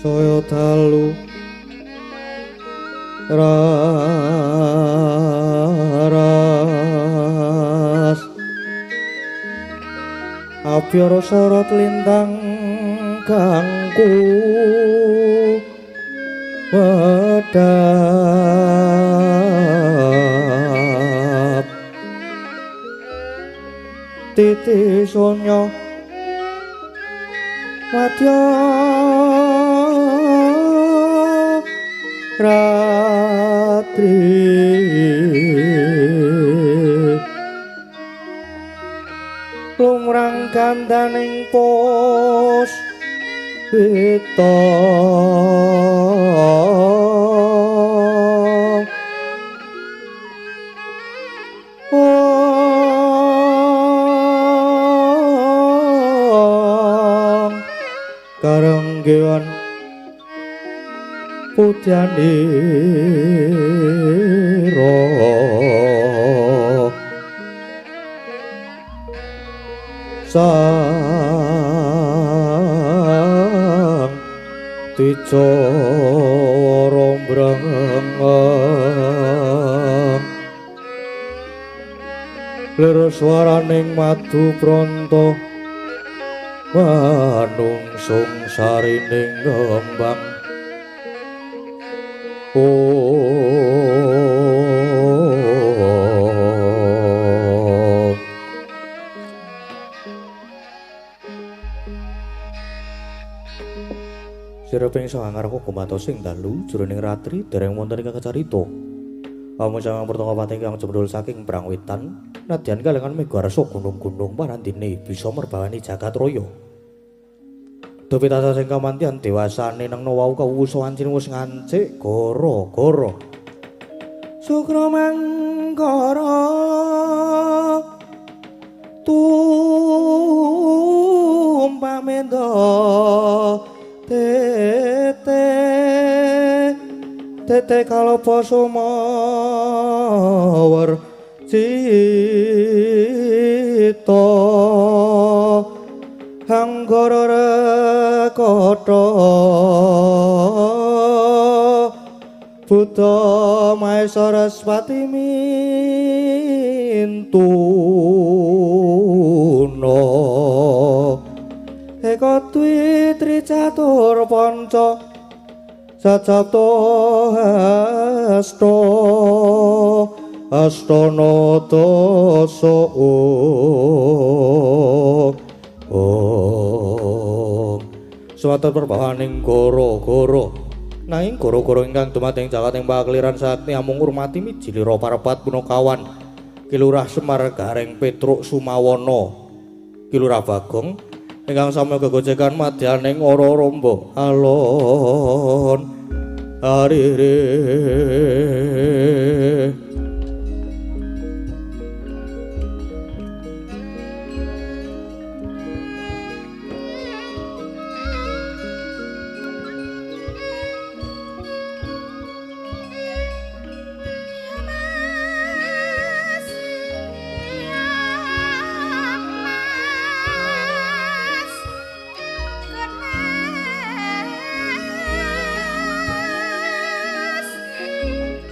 Saya dalu raras abyara sorot lintang kangku wedhap titi sonya madya ratri lumrang gandaning pos wita karenggewan putyanira sang Twicara mbrengeng lir swaraning madu pronto manungsung sarining kembang. Sireping sangarep gumatos ing dalu jroning ratri dereng wonten ingkang kecarita. Pamujangan pertama ingkang jembrul saking Brangwetan nadyan kalengan mega arsa gunung-gunung parandene bisa merbawani jagat raya. Dewi tansah sing kamantian dewasane nang wau kawusa wancine wis ngancik gara-gara. Sukra mangkara tumpah menda tete tete kalopo sumawer cita hanggara rekata Buddha Maha Saraswati mintuna eka dwi tri catur panca sacapta hasta astana dasa om swatur perbahaning goro-goro nanging goro-goro ingkang dumateng jagat ing pakeliran sakti amung ngurmati mijilira parepat punakawan Ki Lurah Semar Gareng Petruk Sumawana Ki Lurah Bagong ingkang sami gegojekan madyaning ora rombo alon arire. Mas.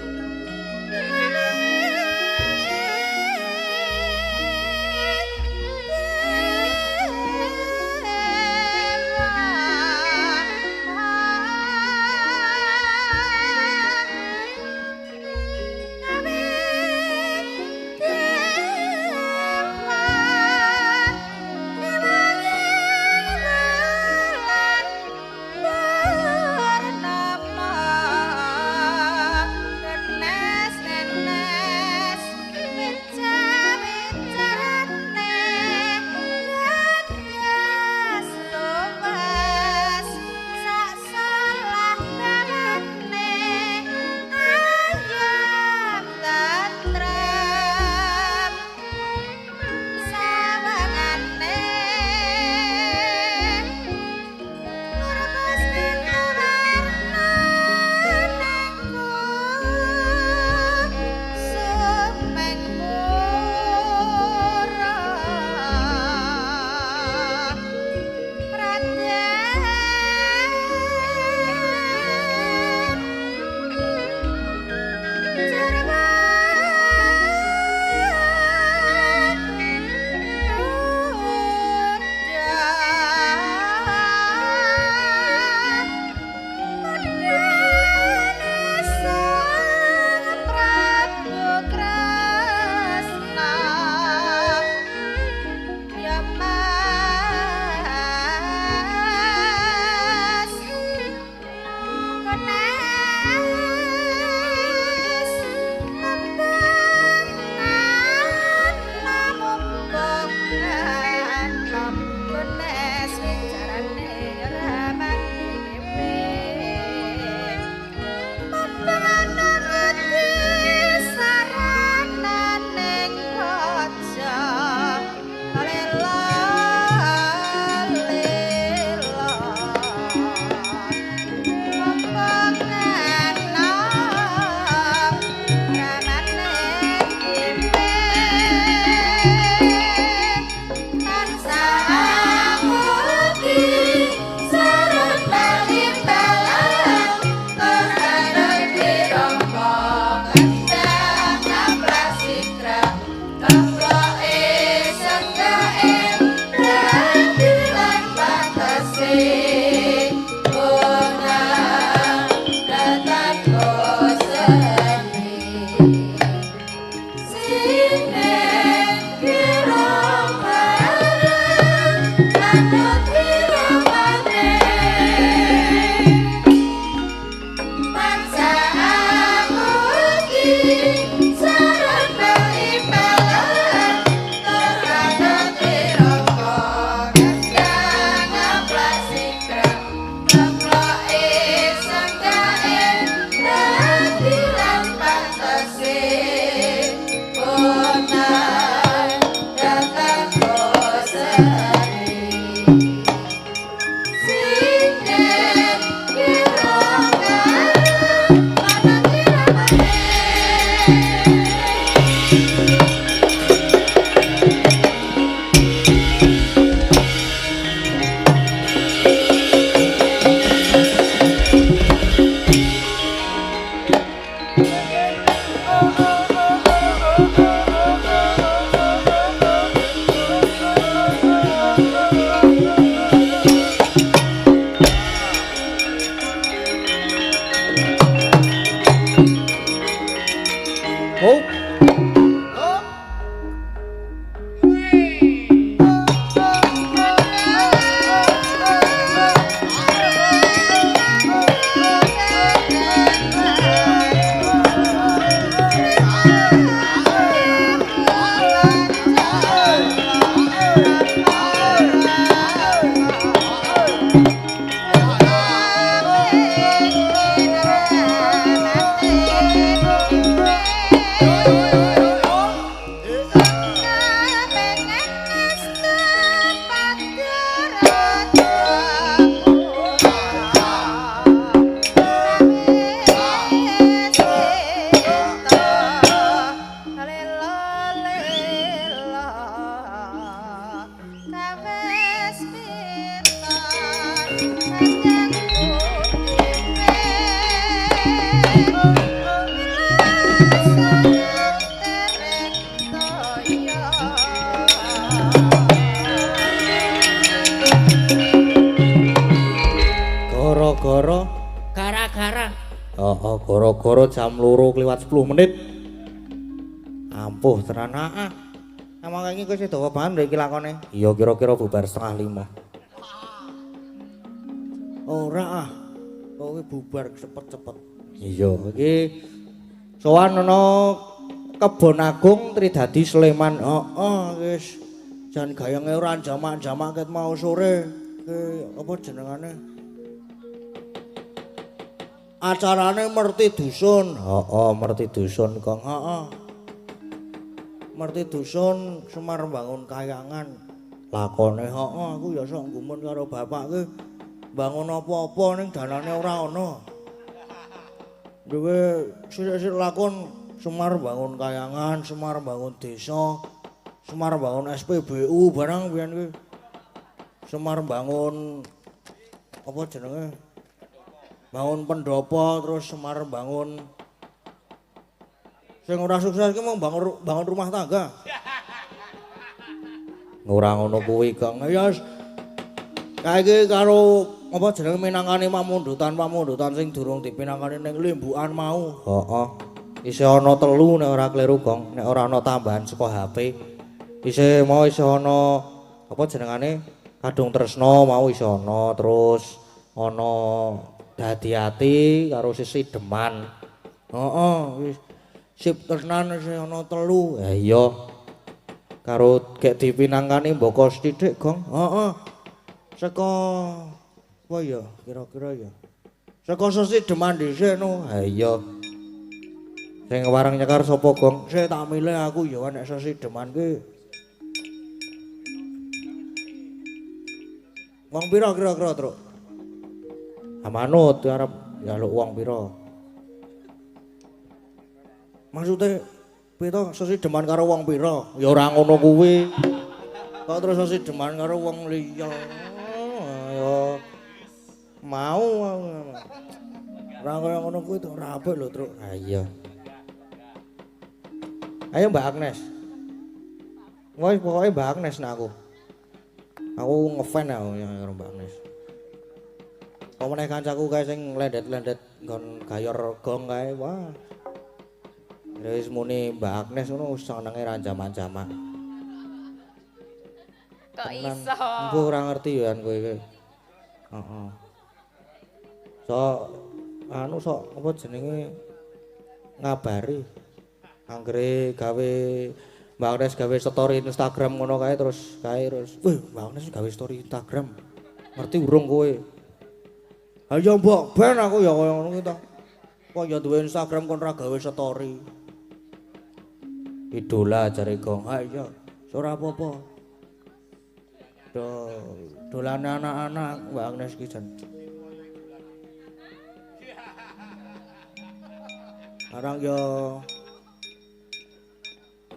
Oh. Gara-gara jam 2 kliwat 10 menit. Ampuh tenan ah. Emang iki wis dawa banget lho iki lakone. Iya kira-kira bubar 4:30. Ora ah. Kowe bubar cepet-cepet. Iya, iki sowan ana Kebon Agung Tridadi Sleman. Heeh, wis jan gayenge ora jamak-jamak ket mau sore. Ki apa jenengane? Acarane Merti Dusun. Heeh, Merti Dusun, Kang. Heeh. Merti Dusun Semar bangun kayangan. Lakone heeh, aku ya sok gumun karo bapak ki bangun apa-apa ning danane ora ana. Duwe sithik-sithik lakon Semar bangun kayangan, Semar bangun desa, Semar bangun SPBU barang biyen ki. Semar bangun apa jenenge? Bangun pendopo terus Semar bangun sing ora sukses ki mung bangun rumah tangga. Ora ngono kuwi, Kang. Ya kae iki karo apa jenenge minangkani pamundutan-pamundutan sing durung dipinangkani ning limbukan mau. Heeh. Isih ana 3 nek ora kleru, Kang. Nek ora ana tambahan saka HP. Isih mau isih ana apa jenengane Kadung Tresna mau isih ana, terus ana Dadi ati karo sisi deman. Heeh, wis sip tenan isih ana 3. Ha iya. Karo gek dipinangkani mboko sithik, Gong. Heeh. Saka apa ya kira-kira ya? Saka sisi deman dhisik no. Ha iya. Sing warang nyekar sapa, Gong? Sik tak milih aku ya nek sisi deman ki. Wong pira kira-kira, Truk? Manut arep njaluk wong pira. Maksude pira sesideman karo wong pira? Ya ora ngono kuwi. Kok terus sesideman karo wong liya. Ya mau ora kaya ngono kuwi to ora apik lho, Truk. Ha iya. Ayo Mbak Agnes. Wis pokoke Mbak Agnes nek aku. Aku ngefan aku karo Mbak Agnes. Apa meneh kancaku kae sing lendet-lendet nggon gayor gong kae, wah. Wis muni Mbak Agnes ngono senenge ra jamak-jamak. Kok iso? Engko ora ngerti ya kowe iki. Heeh. Sok anu sok apa jenenge ngabari. Anggere gawe Mbak Agnes gawe story Instagram ngono kae terus kae terus, "Wih, Mbak Agnes gawe story Instagram." Ngerti urung kowe? Ayo mbok ben aku ya kaya ngono kuwi to. Kok ya duwe Instagram kon ra gawe story. Idola jare Gong. Ha iya, ora apa-apa. Do dolane anak-anak Mbak Agnes ki jan. Arang ya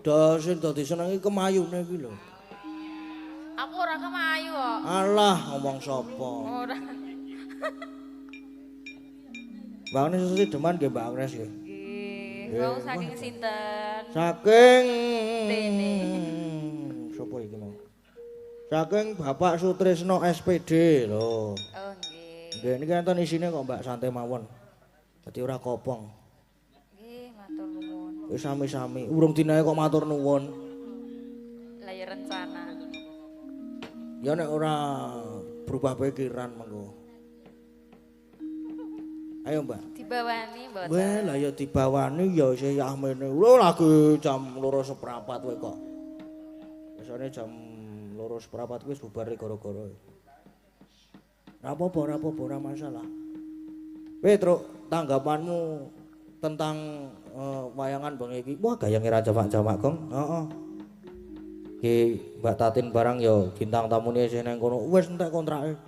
do sing dadi senengi kemayune iki lho. Aku ora kemayu kok. Alah ngomong sapa? Ora. Mbak Agnes sesideman nggih Mbak Agnes nggih. Nggih. Wong saking sinten? Saking Tene. Sapa iki mau? Saking Bapak Sutrisno SPD lho. Oh nggih. Nggih niki enten isine kok Mbak santai mawon. Dadi ora kopong. Nggih, matur nuwun. Wis sami-sami. Urung dinae kok matur nuwun. Lah ya rencana. Ya nek ora berubah pikiran mengko. Ayo, Mbak. Dibawani mboten? Weh, lah ya dibawani ya isih yahmene. Lho lagi jam 2:15 kowe kok. Biasane jam 2:15 kuwi wis bubar gara-gara. Ora apa-apa, ora apa-apa, ora masalah. Weh, Truk, tanggapanmu tentang wayangan bengi iki? Wah, gayange ra jamak-jamak, Gong. Heeh. Ki Mbak Tatin barang ya bintang tamune isih nang kono. Wis entek kontrake.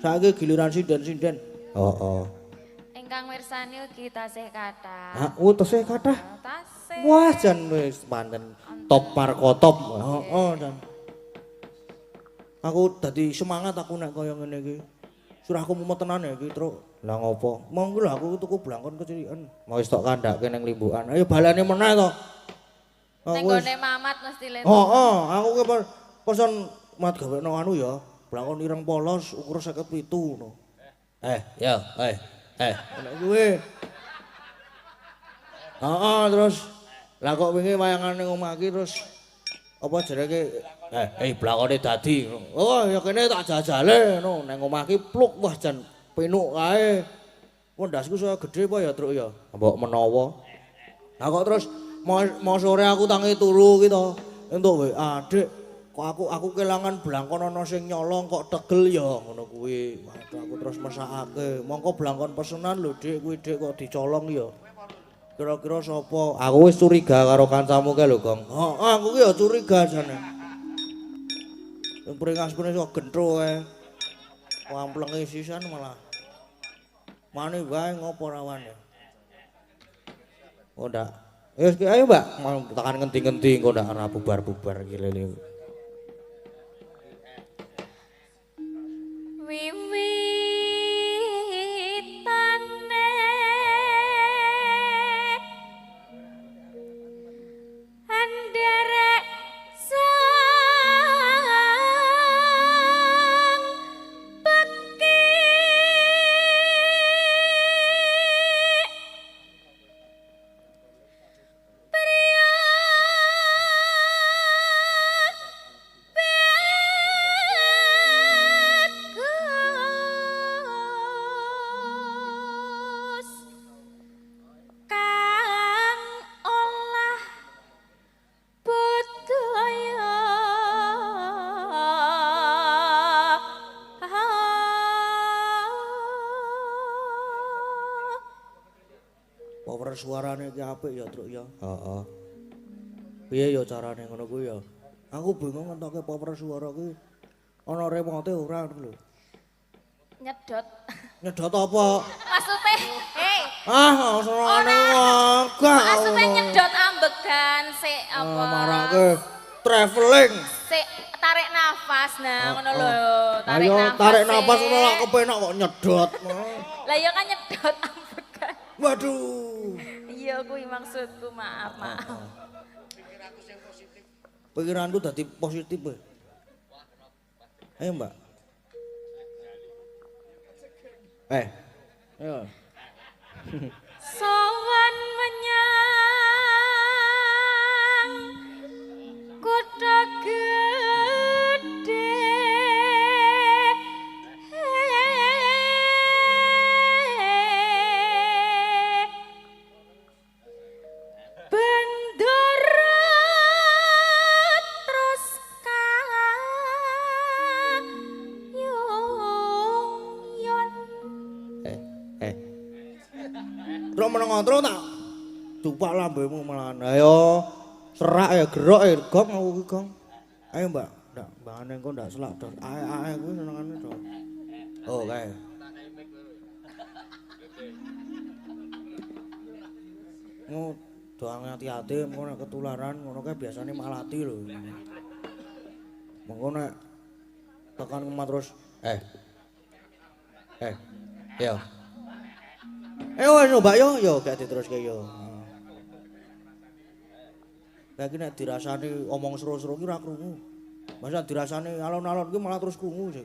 Saiki giliran sinden-sinden. Heeh. Ingkang mirsani ugi tasih kathah. Ha, oh tasih kathah. Tasih. Wah, jan wis pancen top markotop. Heeh, jan. Aku dadi semangat aku nek kaya ngene iki. Surahku mumet tenan ya iki, Truk. Lah ngopo? Monggo lho aku tuku blangkon kecilikan. Mau wis tok kandhake ning limbukan. Ayo balane meneh to. Ning gone Mamat mesti le. Heeh, aku ki pesen mat gawekno anu ya. Blangkon ireng polos ukur 57 ngono. Ya, nek kuwi. Heeh, terus lah kok wingi wayangan ning omah iki terus apa jenenge blangkone dadi. Oh, ya kene tak jajale ngono ning omah iki pluk wah jan penuk kae. Wendasku saya gedhe apa ya, Truk ya? Mbok menawa. Lah kok terus mau sore aku tangi turu ki to. Entuk WA, Dik. Kok aku kelangan blangkon ana sing nyolong kok tegel ya ngono kuwi. Waduh aku terus mesakake. Mongko blangkon pesenan lho Dik kuwi Dik kok dicolong ya. Kira-kira sapa? Aku wis curiga karo kancamu kae lho, Gong. Heeh, aku ki ya curiga jane. Sing pringas-pringas kok gentro kae. Wamplenge sisan malah. Mane wae ngopo rawane. Oh ndak. Wis ayo Mbak, mau tekan ngendi-ngendi engko ndak ora bubar-bubar iki lho. Wiwitane anderek sang pekik priya bagus kang olah budaya. Power suarane iki apik ya, Truk ya. Heeh. Piye ya carane ngono kuwi ya? Aku bingung ngentoke power suara kuwi ana remote ora ngono lho. Nyedot. Nyedot apa? Maksudnya, hei. Ah, senengane enggak. Maksudnya nyedot ambegan sik apa? Marake traveling. Sik tarik nafas nah ngono lho. Tarik Ayo nafas. tarik nafas ngono lak kepenak kok nyedot. Lah ya kan nyedot ambegan. Waduh. Iya kuwi maksudku, maaf, maaf. Pikiranku dadi positif kowe. Ayo, Mbak. Ayo. Sowan menyang kutha gedhe. Bendoro terus kayung yon. Truk meneng ngontro tak dupak lambemu malahan. Ayo serak ya gerok ya gong aku ki gong. Ayo Mbak, ndak mbangane engko ndak selak dos. Ae-ae kuwi senengane do. Oh kae. Ngo doang ati-ati engko nek ketularan ngono kae biasane malati lho. Mengko nek tekan omah terus yo. Wis Mbak yo yo gak diteruske yo. Lah iki nek dirasani omong seru-seru ki ora krungu. Masa dirasani alon-alon ki malah terus krungu sih.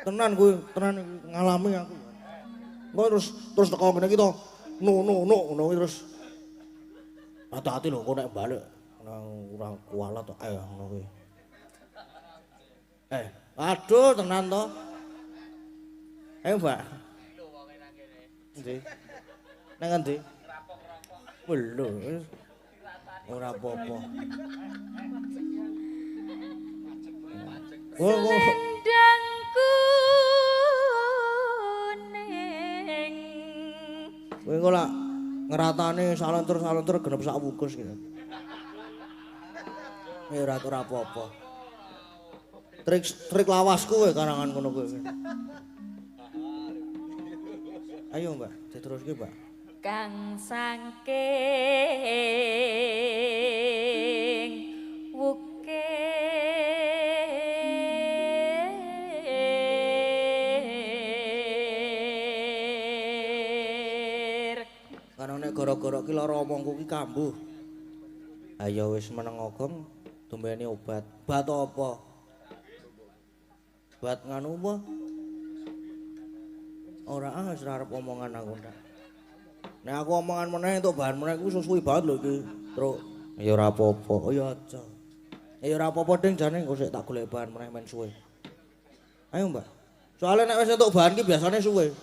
Tenan kuwi, tenan ngalami aku. Engko terus teko ngene iki to. No no no ngono kuwi terus. Hati-hati lho engko nek balik nang ora kualat ayo ngono kuwi. Aduh tenan to. Ayo, Mbak. Endi? Nang endi? Lho, ora apa-apa. Selendang kuning. Kowe engko lak ngeratane salenter-salenter genep sak wungkus gitu. Ora ora apa-apa. Trik lawasku kowe karangan ngono kowe. Ayo, Mbak, diteruske, Mbak. Kang saking wukir Karena nek gara-gara ki lara omongku ki kambuh. Ayo wis meneng ogong tumbeni obat. Obat apa? Obat nganu apa? Ora ah wis ora arep omongan aku ndak. Nek aku omongan meneh entuk bahan meneh kuwi suwi banget lho iki, Truk. Ya ora apa-apa. Oh ya aja. Ya ora apa-apa ding jane engko sik tak golek bahan meneh men suwe. Ayo, Mbak. Soale nek wis entuk bahan ki biasane suwe.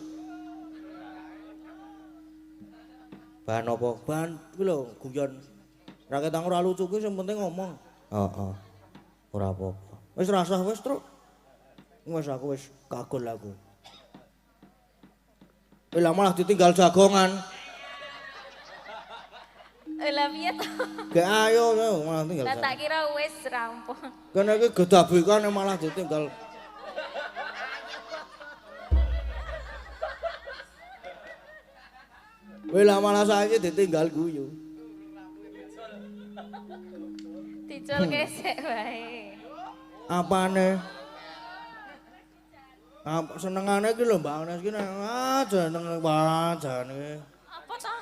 Bahan apa? Bahan kuwi lho guyon. Ra ketang ora lucu kuwi sing penting ngomong. Heeh. Ora apa-apa. Wis rasah wis, Truk. Wis aku wis kagol aku. Lah malah ditinggal jagongan. Lah piye to? Gak ayo malah tinggal. Lah tak kira wis rampung. Kene iki gedabekan malah ditinggal. Weh lah malah saiki ditinggal guyu. Dicul kesek wae. Apane? Apa senengane iki lho Mbak Agnes iki ah jeneng wae jane. Apa ta?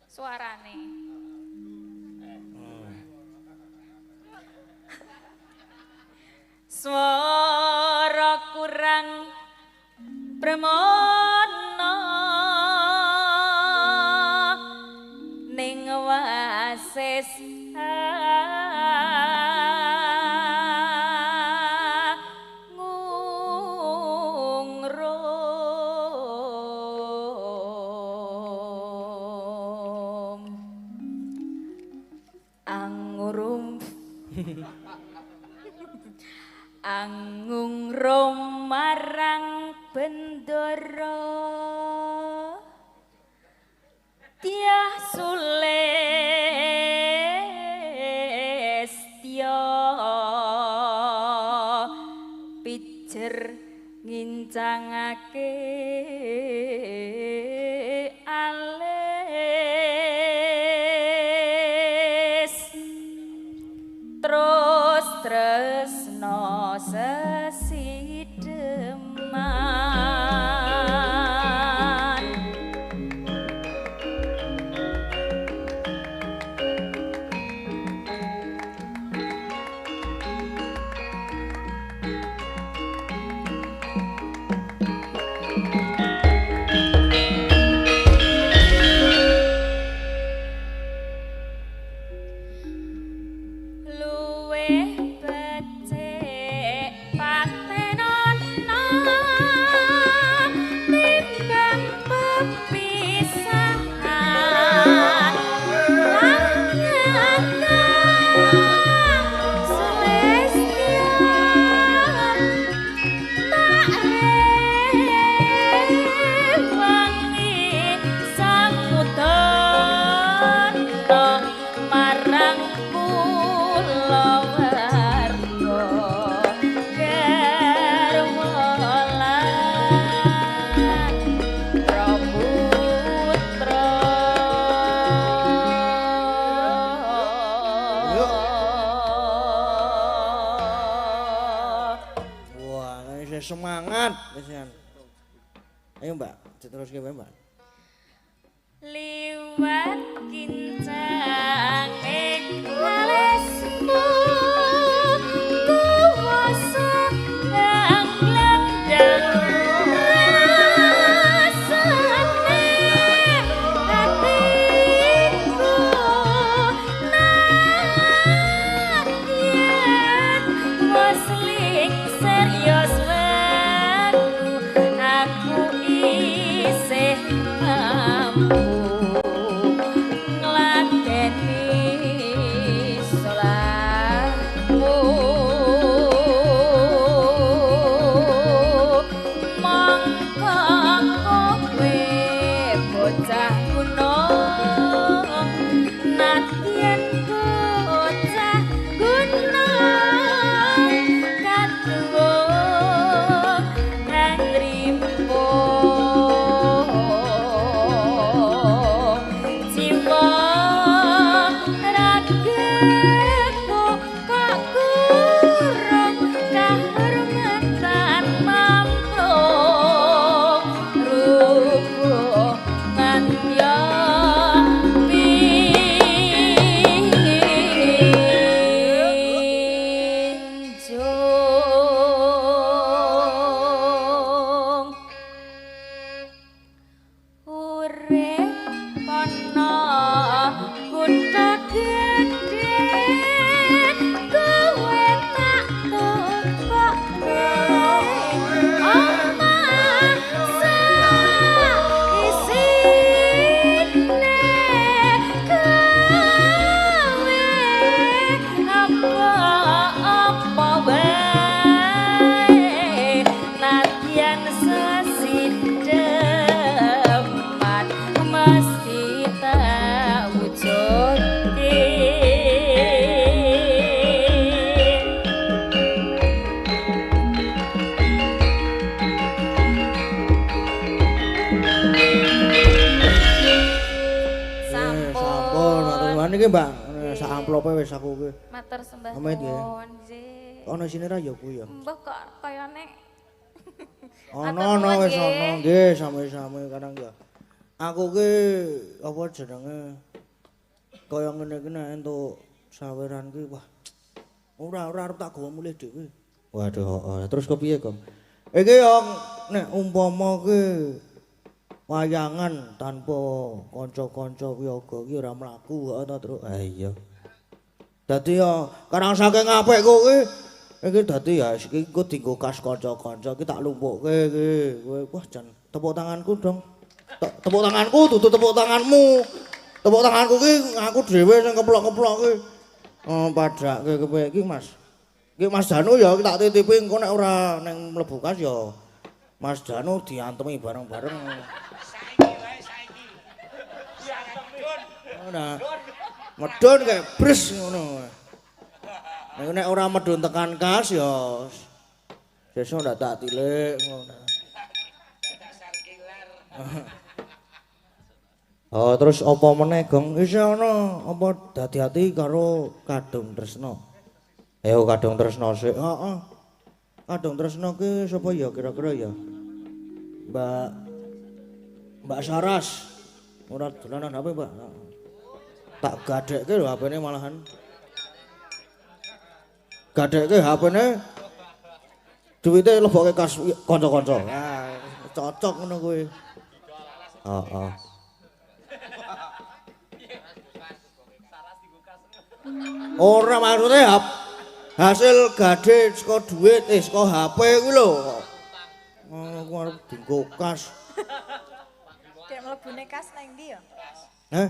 Suarane. Swara kurang premana ning wasis angung rum marang bendara tiah sulestya pijer ngincangake alis terus tresno sesideman. Luwih becik patenono timbang pepisahan lan Sulestya tak rewangi samudana marang kulawarga garwa lan putra. Wah, isih semangat wis. Ayo Mbak, diteruske wae Mbak. Liwat kincange alismu kuwasa kang landang rasane Urip ana kutha gedhe kowe tak tukokke omah sak isine kowe apa-apa wae nadyan sesideman mesti tak wujudke. Sampun, matur nuwun iki, Mbak. Sak amplope wis aku iki. Matur sembah Amit nggih. nuwun nggih. Ana isine ra ya kuwi ya. Mbah kok kayane Ana Matur ana nuwun wis nggih. ana nggih sami-sami kadang ya. Aku ki apa jenenge kaya ngene iki nek entuk saweran ki wah ora ora arep tak gawa mulih dhewe. Waduh, heeh. Terus kepiye, Gong? Iki yo nek umpama ki wayangan tanpa kanca-kanca wiyaga ki ora mlaku heeh ta, Truk. Ah iya. Dadi ya karang saking apikku ki iki dadi ya iki engko dienggo kas kanca-kanca iki tak lumpukke iki. Kowe wah jan tepuk tanganku dong. Tepuk tanganku dudu tepuk tanganmu. Tepuk tanganku ki aku dhewe sing keplok-keplok ki. Oh padake kepiye iki Mas? Iki Mas Danu ya tak titipi engko nek ora ning mlebu kas ya Mas Danu diantemi bareng-bareng. Saiki wae saiki. Nah, medun kayak bres ngono. Nek nek ora medun tekan kas ya sesuk ndak tak tilik ngono. Oh, terus apa meneh, Gong? Isih ana apa dadi ati karo Kadung Tresna. Ayo Kadung Tresna sik. Heeh. Kadung Tresna ki sapa ya kira-kira ya? Mbak Mbak Saras. Ora dolanan HP, Mbak. Tak gadekke lho HP-ne malahan. Gadekke HP-ne duwite lebokke kas kanca-kanca. Nah, cocok ngono kuwi. Heeh. Ora maksudnya hasil gade saka duit saka HP kuwi lho. Ngono ku arep dienggo kas. Kayak mlebune kas nang ndi ya? Hah?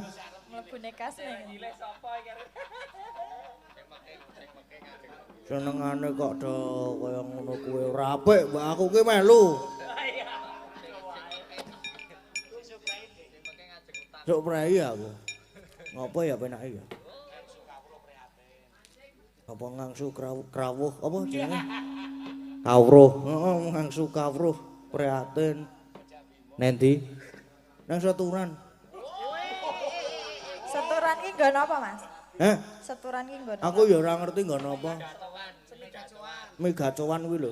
Mlebune kas nang ndi? Senengane kok do kaya ngono kuwi ora apik, Mbak aku ki melu. Sok prei aku. Ngopo ya penake ya? Apa ngangsu krawuh apa jenenge? Kawruh. Heeh, ngangsu kawruh prihatin. Nendi? Nang Seturan. Seturan ki nggon apa, Mas? Heh, Seturan ki nggon. aku ya ora ngerti nggon apa. Mie gacoan kuwi lho.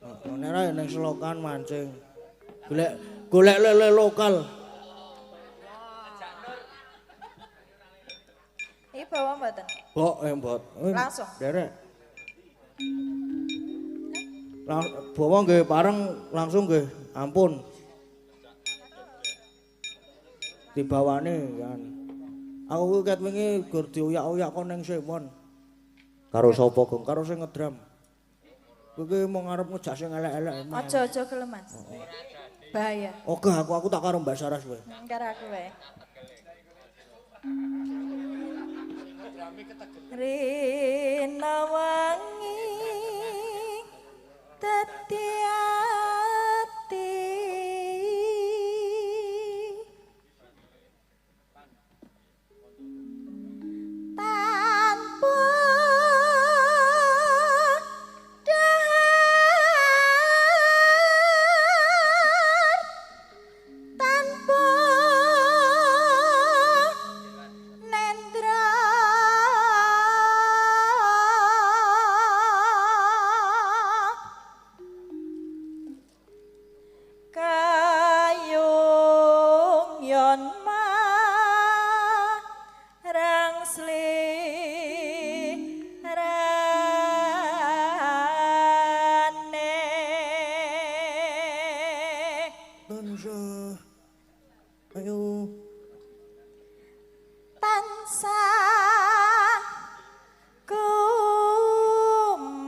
Heeh, nek ora ya ning selokan mancing. Golek golek lele lokal. Iki bawa mboten? Bok mbot. Langsung. Derek. Bawa nggih pareng langsung nggih. Ampun. Dibawane kan. Aku kuwi ket wingi gur dioyak-oyak kon ning Sewon. Karo sapa, Gong? Karo sing ngedram. Kowe ki mung arep ngejak sing elek-elek. Aja-aja gelem, Mas. Bahaya. Oke, aku tak karo Mbak Saras kowe. Karo aku wae. Rina wangi dadi ati tanpa dahar tanpa nendra Tansah ayo tansah kumawang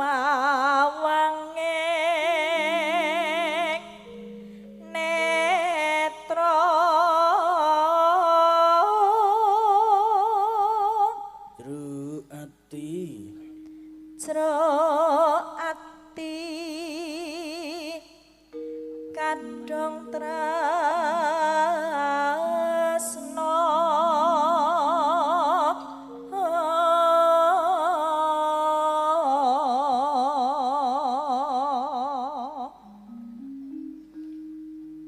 ing netra jero ati jero ati kadung tresna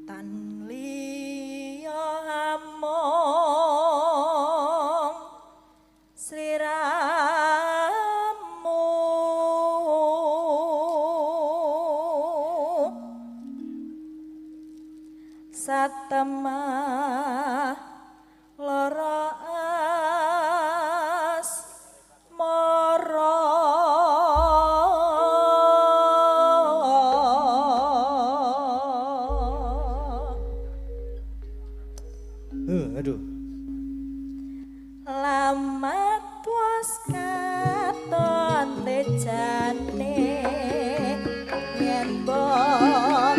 tan liya amung sliramu satemah lara asmara aduh lamat wis katon tejane yen mbok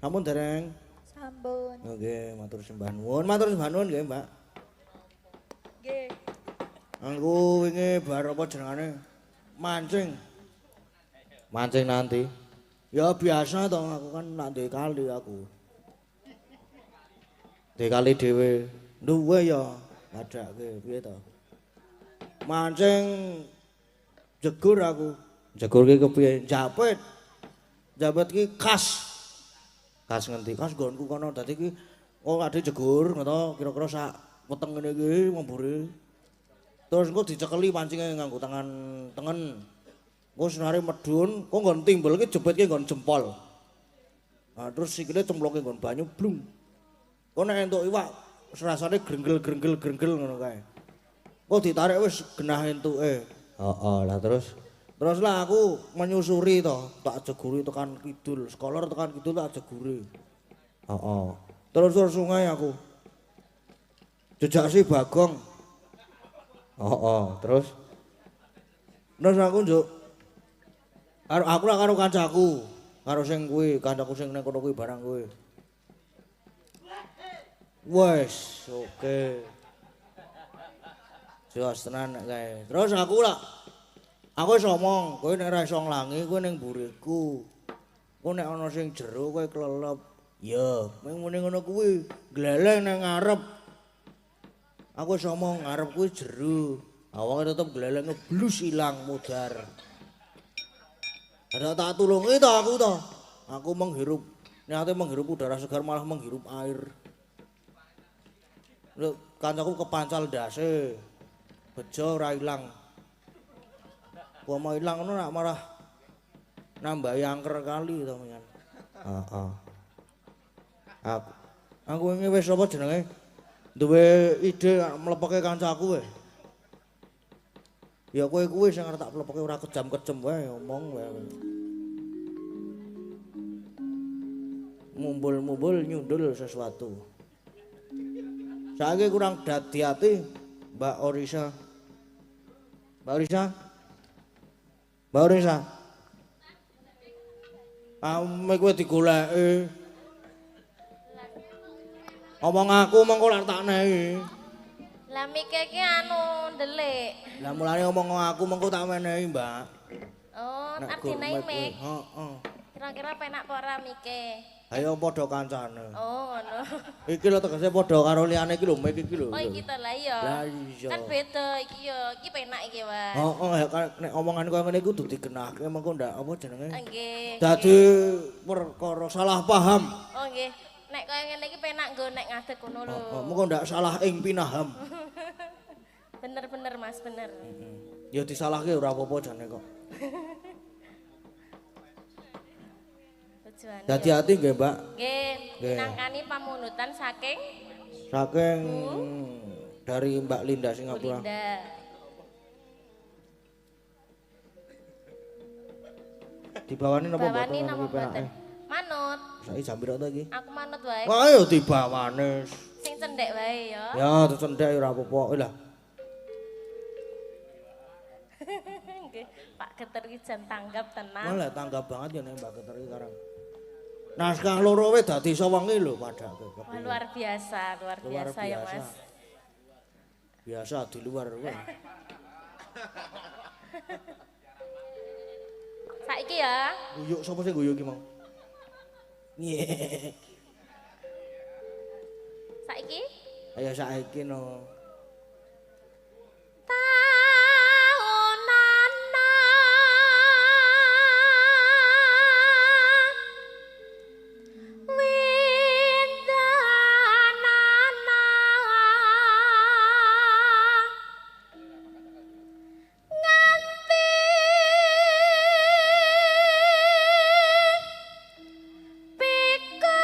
Sampun dereng? Sampun. Nggih, matur sembah nuwun. Matur sembah nuwun nggih, Mbak. Nggih. Aku wingi bar apa jenengane? Mancing. Mancing nanti? Ya biasa toh, aku kan nak ndek kali aku. Ndek kali dhewe. Duwe ya, padake piye to? Mancing jegur aku. Jegur ki kepiye? Japit. Japit ki khas. Khas ngendi? Khas nggonku kono. Dadi ki kok ade jegur ngono kira-kira sak weteng ngene iki mburi. Terus engko dicekeli pancinge nganggo tangan tengen. Engko senare medhun, kok nggon timbel ki jepitke nggon jempol. Nah, terus sikile cemploke nggon banyu blung. Kok nek entuk iwak rasane grenggel-grenggel-grenggel ngono kae. Kok ditarik wis genah entuke. Heeh, lah terus terus lah aku menyusuri to, tak jeguri tekan kidul, sekolah tekan kidul tak jeguri. Heeh. Terus terus sungai aku. Jejak si Bagong. Heeh, terus terus aku njuk karo aku lah karo kancaku, karo sing kuwi, kancaku sing nang kono kuwi barang kuwi. Wes, oke. Jos tenan nek kae. Terus aku lah aku wis omong, kowe nek ora iso nglangi kowe ning mburiku. Kowe nek ana sing jero kowe klelep. Ya, mung muni ngono kuwi, gleleng nang ngarep. Aku wis omong ngarep kuwi jero. Awake tetep gleleng ngeblus ilang mudar. Ada tak tulungi to aku to. Aku menghirup, niate menghirup udara segar malah menghirup air. Lho, kancaku kepancal ndase. Bejo ora ilang. Umpama ilang ngono nak marah nambahi angker kali to menyan. Heeh. Aku wingi wis apa jenenge? Duwe ide mlepeke kancaku wae. Ya kowe kuwi sing arep tak plepeke ora kejam-kejem wae omong wae. Mumbul-mumbul nyundul sesuatu. Saiki kurang dadi ati Mbak Orisa. Mbak Orisa. Mbak Orisa. Ame kowe digoleki. Omong aku mengko lak tak nehi. Lah mike iki anu ndelik. Lah mulane omong aku mengko tak menehi, Mbak. Oh, arep dinehi mik. Heeh. Kira-kira penak apa ora mike? Ayo padha kancane. Oh, ngono. Iki lho tegese padha karo liyane iki lho, mik iki lho. Oh, iki to lah iya. Lah iya. Kan beda iki ya, iki penak iki, Mas. Heeh, ya kan nek omongan koyo ngene iku kudu digenahke mengko ndak apa jenenge. Nggih. Dadi perkara salah paham. Oh, nggih. Nek koyo ngene iki penak nggo nek ngadeg ngono lho. Heeh, mengko ndak salah ing pinaham. Bener-bener Mas, bener. Ya disalahke ora apa-apa jane kok. Dadi ati nggih, Mbak. Nggih, minangkani pamundutan saking saking dari Mbak Linda Singapura. Linda. Dibawani napa mboten? Mboten. Manut. Saiki jam piro to iki? Aku manut wae. Wah, ya dibawane. Sing cendhek wae ya. Ya, cendhek ora apa-apa. Lah. Nggih, Pak Geter iki jan tanggap tenan. Malah tanggap banget ya nek Mbak Geter iki karang. Naskah loro wae dadi sewengi lho padake. Wah, luar biasa, luar biasa ya, Mas. Biasa di luar wae. Saiki ya. Guyuk sapa sing guyu iki mau? Nggih. Saiki? Ayo saiki no. Pikun.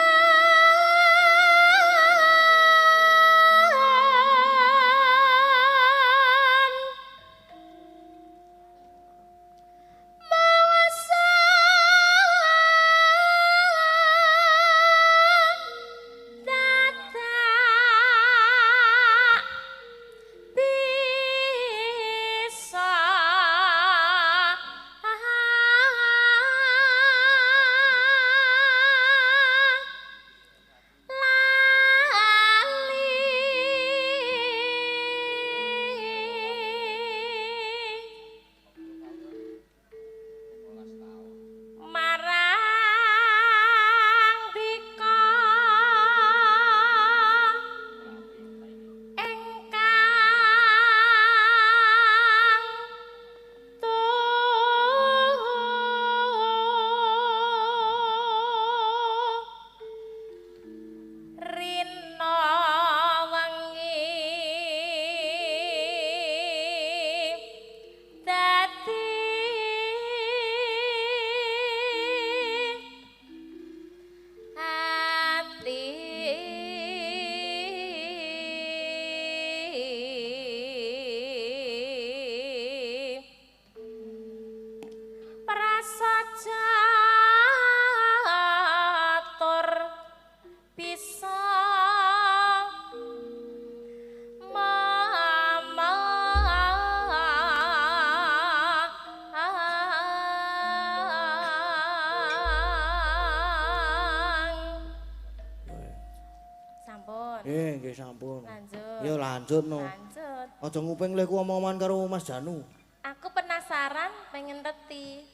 Nggih, nggih sampun. Lanjut. Yo lanjut no. Lanjut. Aja nguping lehku omong-omongan karo Mas Janu. Aku penasaran pengen ngerti.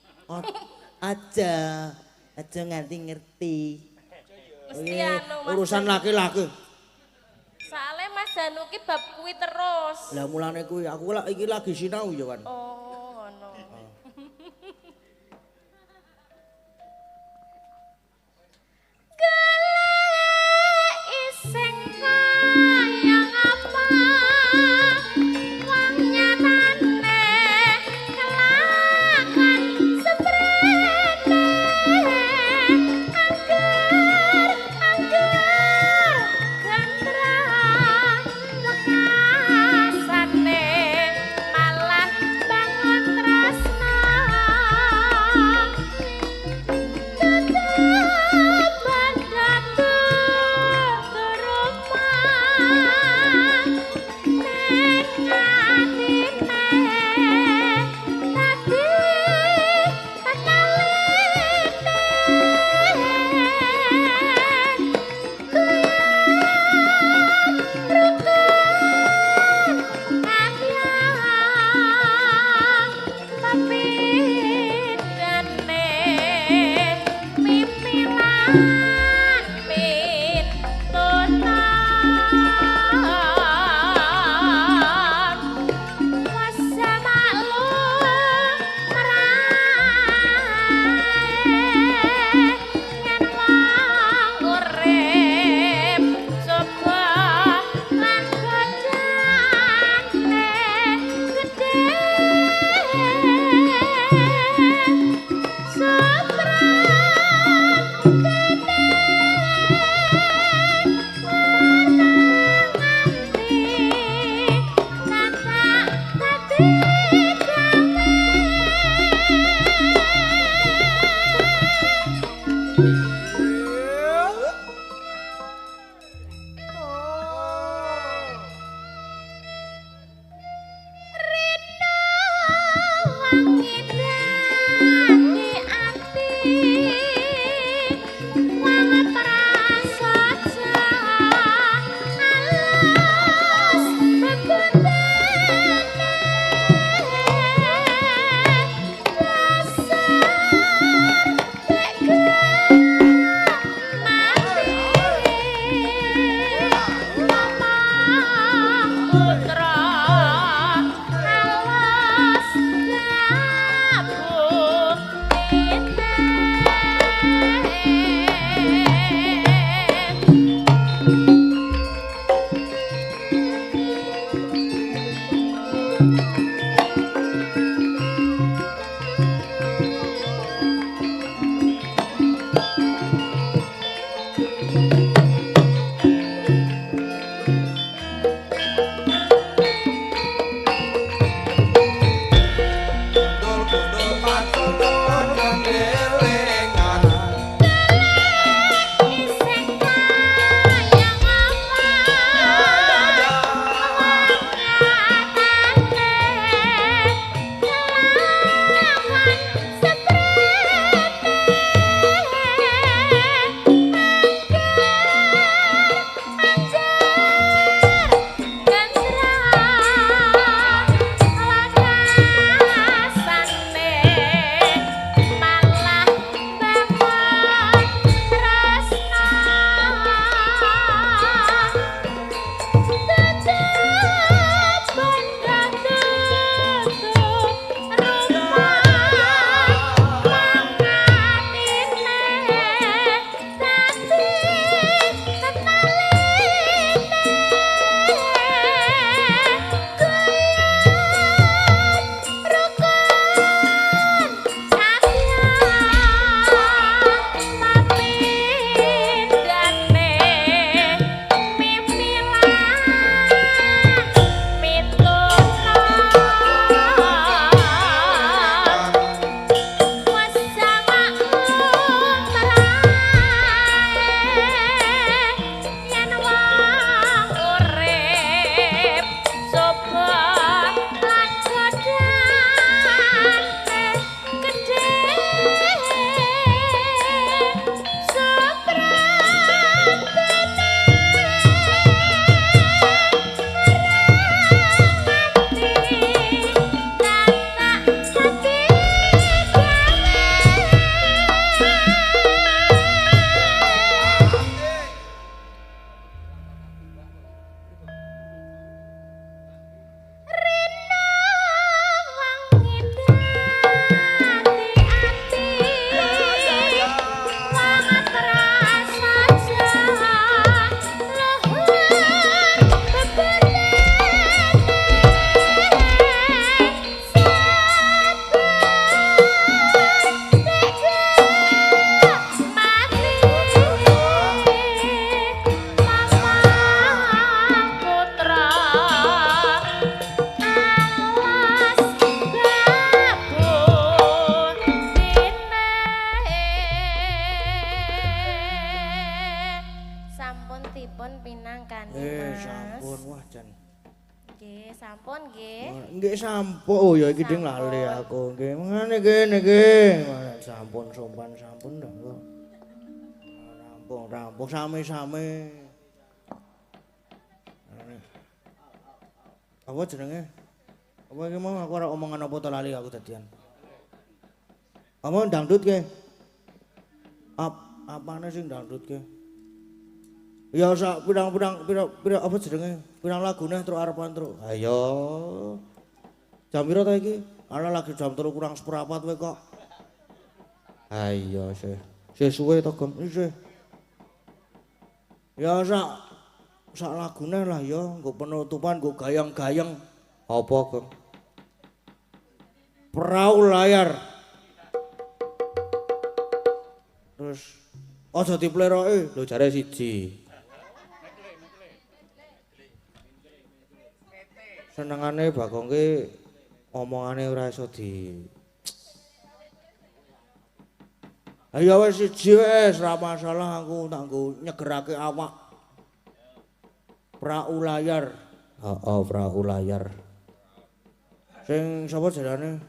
Aja. Aja nganti ngerti. Mesti anu Mas. Urusan laki-laki. Soale Mas Janu ki bab kuwi terus. Lah mulane kuwi aku lak iki lagi sinau ya kan. Oh, ngono. Golek iseng kaya ngapa wong nyatane kelakon semprene angger angger gendrang lekasane malah bangun tresna tetep bandatu rumah ning atine dadi tekalene rukun akyang pepindane mimpi lan pitutur wis maklum merae yen wong urip coba lan godane gedhe Supran kene Sampun pinangkani, Mas. Sampun wah jan. Nggih, sampun nggih. Nggih sampun. Oh ya iki ding lali aku. Nggih, mengene kene nggih. Sampun sopan sampun dah kok. Rampung rampung sami-sami. Apa jenenge? Apa iki mau aku ora omongan apa to lali aku dadian. Apa dangdut ke? Apane sing dangdut ke? Ya sak pirang-pirang pirang apa jenenge? Pirang lagune truk arepan truk. Ayo. Jam piro ta iki? Ala lagi jam 3 kurang seprapat kowe kok. Ayo sih. Sih suwe to, Gong. Isih. Ya sak lagune lah ya, nggo penutupan, nggo gayeng-gayeng. Apa, Gong? Perahu layar. Terus aja dipleroke. Lho jare siji. Senengane Bagong ki omongane ora iso di. Ayo wis siji wis ora masalah aku tak nggo nyegerake awak. Perahu layar. Heeh, perahu layar. Sing sapa jarane?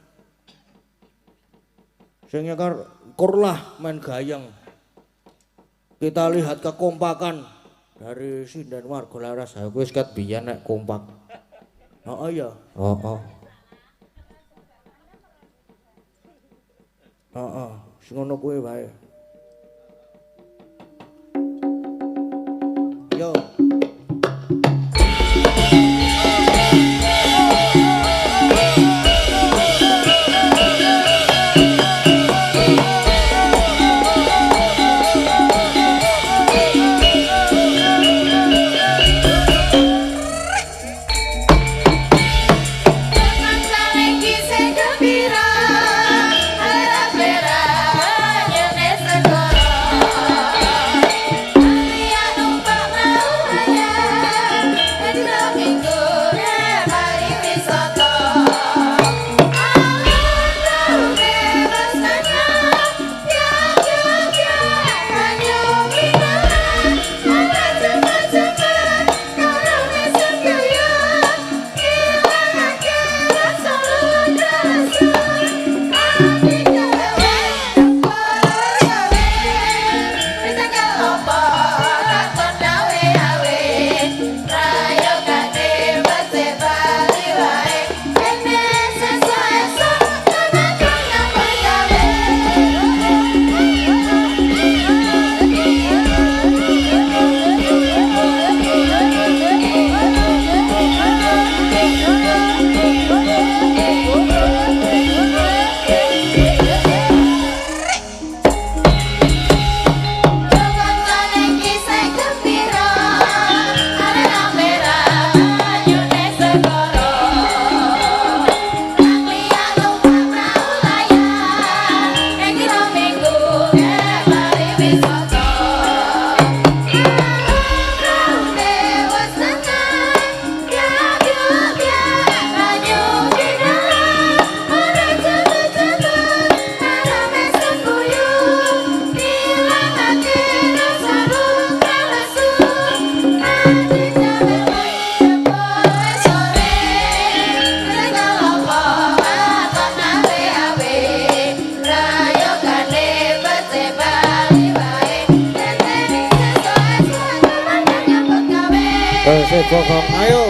Sing nyekar kurlah main gayeng. Kita lihat kekompakan dari sinden warga laras. Aku wis ket biyen nek kompak. Heeh ya. Heeh. Heeh, sing ngono kuwi wae. Yo. Bokong, ayo.